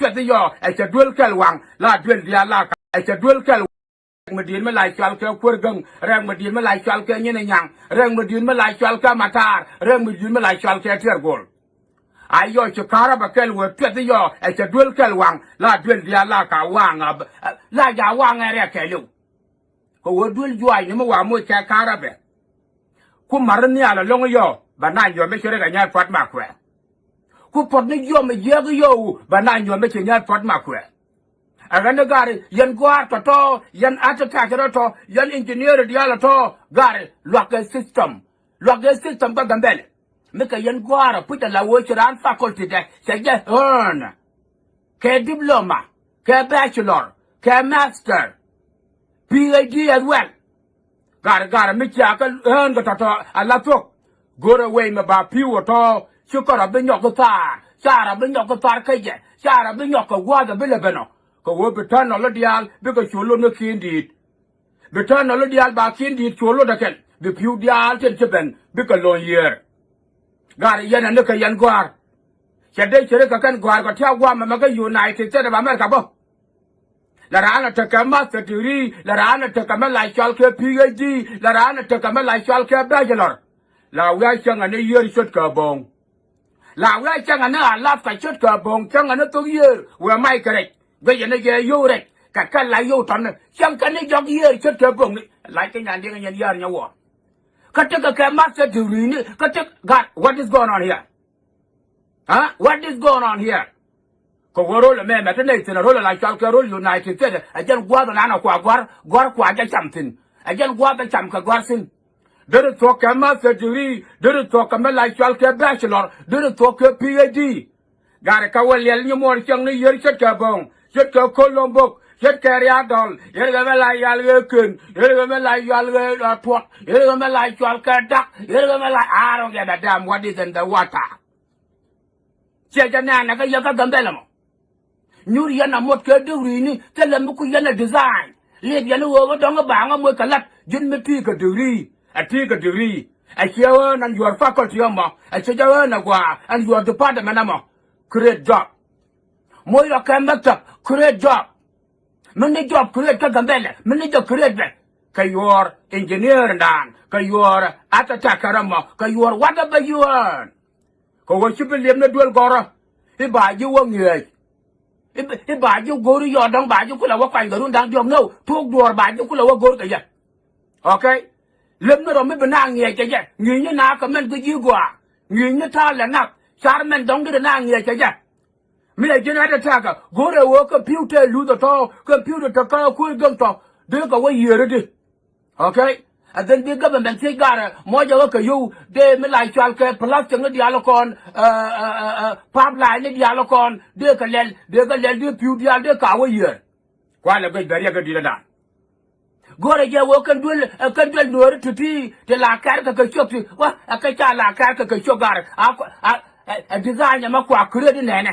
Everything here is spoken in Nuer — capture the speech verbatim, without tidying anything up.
cuɛth yɔ, ɛ cɛ duel kɛl waŋ, la duel diaal la ka, ɛ cɛ duel kɛl waŋ. Rɛk mi di̱i̱t mi la cual kɛ Kuer Gäŋ, rɛk mi di̱i̱t mi la cual kɛ Nyin Nyaŋ, rɛk mi di̱i̱t mi la cual kɛ Matar, rɛk mi di̱i̱t mi la cual kɛ Tiɛr Gol. A yɔ ci ka̱rä bɛ kɛl wee cuɛth yɔ, ɛ cɛ duel kɛl waŋ, la duel diaal la ka waŋ, a, la ja waŋ ɛ rɛk kɛɛliw. Kɛ ɣöö duel juaac ni mi wa moc kɛ ka̱rä bɛ. Ku ma̱r ni nhial ɛlɔ̱ŋ yɔ, bɛ na nyuɔ̱m mi ci rɛk ɛ nyɛr puɔ̱t ma kuɛ. Ku puɔ̱t ni jiɔam mi jiääk yɔ, bɛ na nyuɔ̱m mi ci nyɛr puɔ̱t ma kuɛ. Ɛ ɣän ni gari, yɛn gɔ̱a̱r tɔ̱tɔ̱, yɛn architect tɔ̱tɔ̱, yɛn engineer diaal tɔ̱tɔ̱, gari, luak kɛ system. Luak kɛ system kä Gambɛl. Mi kɛ yɛn gɔ̱a̱r ɛ puc ala wee ci raan faculty dɛ, cɛ jɛ earn. Kɛ diploma, kɛ bachelor, kɛ master, PhD as well. Gar, gar mi cia kä earn kɛ tɔ̱tɔ̱ ala thuɔ̱k. Go̱rɛ wei mɛ ba pi̱w ɛ tɔ̱, ci kɔr ɛ bi nyɔk kä thaar, car ɛ bi nyɔk kä thaar kä jɛ, car ɛ bi nyɔk kɛ gua̱a̱th ɛ bi lɛ ben ɔ. Kɛ ɣöö bi tän nɔl i̱ diaal, bikɛ cu lot ni ki̱n di̱i̱t. Bi tän nɔl i̱ diaal ba ki̱n di̱i̱t cu lot ɛ kɛn, bi pi̱w diaal tin ci ben, bikɛ lo̱ny yiëër. Gar yɛn ɛ ni kɛ yɛn gɔ̱a̱r. Cɛ dee ci ri kɛ kɛn gɔ̱a̱r kɛ tia̱k gua̱a̱m ɛmɛ kä United States of America bä. La raan a tekɛ master degree, la raan a tekɛ mi la cɔal kɛ PhD, la raan a tekɛ mi la cɔal kɛ bachelor. La wiaa cäŋ ani yiër ce̱tkɛ bo̱o̱ŋ. La wiaa cäŋ ani a lap kɛ ce̱tkɛ bo̱o̱ŋ, cäŋ ani thok yiër wëë mac kɛ rɛc. Guic ani jɛ yio̱w rɛc kɛ kɛ la yio̱w tɔ̱ni, cäŋ kɛn ni jɔk yiër ce̱tkɛ bo̱o̱ŋ ni. Lac kɛ nyan diɛŋ nyɛn ya̱r nyɛ wuɔ̱ɔ̱r. Kä tekɛ kɛ master degree ni, kä tek, God, what is going on here? Huh? What is going on here? Kɛ ɣöö rol ɛmɛ mɛ te nɛy thi̱n ɛ rol ɛ la cɔal kɛ rol United States, ɛ jɛn gua̱a̱th ɛ nanɛ kua gɔ̱a̱r, gɔ̱a̱r kua jɛ cam thi̱n. Ɛ jɛn gua̱a̱th ɛ cam kɛ gɔ̱a̱r thi̱n. Deri thuɔ̱k kɛ master degree, deri thuɔ̱k kɛ mi la cɔal kɛ bachelor, deri thuɔ̱k kɛ PhD. Gari kä wä liɛl nyi muɔɔr cäŋ ni yiër ce̱tkɛ bo̱o̱ŋ, ce̱tkɛ ko̱l lo̱mbok, ce̱tkɛ ria̱a̱dɔl, yiër kɛ mi la yal ɣee ken, yiër kɛ mi la yal ɣee, uh, tuɔt, yiër kɛ mi la cɔal kɛ dak, yiër kɛ mi la, I don't give a damn what is in the water. Ciɛ jɛ nɛɛnɛ kä yɛ kä Gambɛl ɛmɔ. Nyuur yɛn a mot kɛ degree ni, thilɛ mi ku yɛn a design. Liep yɛn a ɣöö kä dɔ̱ŋ i̱ ba̱a̱ŋ a moc kɛ la̱t, ji̱n mi ti̱i̱ kɛ degree. A ti̱i̱ kɛ degree. A ciɛ ɣöö nan your faculty ɛmɔ. A ciɛ jɛ ɣöö na gua̱a̱, and your department ɛmɔ. Create job. Moc rɔ kɛ maktab, create job. Mi ni job create kä Gambɛl, mi ni jɛ create bɛ. Kɛ your engineer dan, kɛ your architect kɛ rɛmɔ, kɛ your whatever you earn. Kɛ ɣöö ci bi liep ni duel gɔrä i̱ ba ji̱ wä ŋi̱eec. I̱, i̱ ba ji̱ go̱o̱r i̱ yɔɔdɔ̱ŋ ba ji̱ kulɛ wä kuany kɛ run da̱ŋ diɔ̱k, no, tuɔɔk duɔɔr ba ji̱ kulɛ wä go̱o̱r kɛ jɛ. Okay? Liep ni rɔ mi bi na ŋi̱eec kɛ jɛ. Ŋi̱i̱cni na kɛ mɛn kä ji̱ gɔaa. Ŋi̱i̱cni ta̱a̱ lɛ nak. Car mɛn dɔ̱ŋ di na ŋi̱eec kɛ jɛ. Mi ɛ ji̱n ɛ te tɛ̈kä go̱o̱rɛ ɣöö kɛ pi̱w te luth ɛ tɔ̱, kɛ pi̱w te te kä kuëër gem tɔ̱, dee kɛ wä yiëër i̱di. Okay? And then bi government thiec garɛ mɔcɛ ɣä kɛ yio̱w dee mi la cual kɛ plastic ni diaal kɔn, pipeline ni diaal kɔn, dee kɛ lɛl, dee kɛ lɛl dee pi̱w diaal dee ka wä yiëër. Kualɛ guic bɛ riɛk kä di̱t ɛ da̱a̱n. Go̱rɛ jɛ ɣöö kɛn duel, kɛn duel nuɔ̱ɔ̱ri ti̱ti̱ ti la kɛr kɛ kɛ ciök ti wä, ɛ kɛ ca la kɛr kɛ kɛ ciök garɛ. A, a, a, a design ɛmɛ kua create nɛnɛ.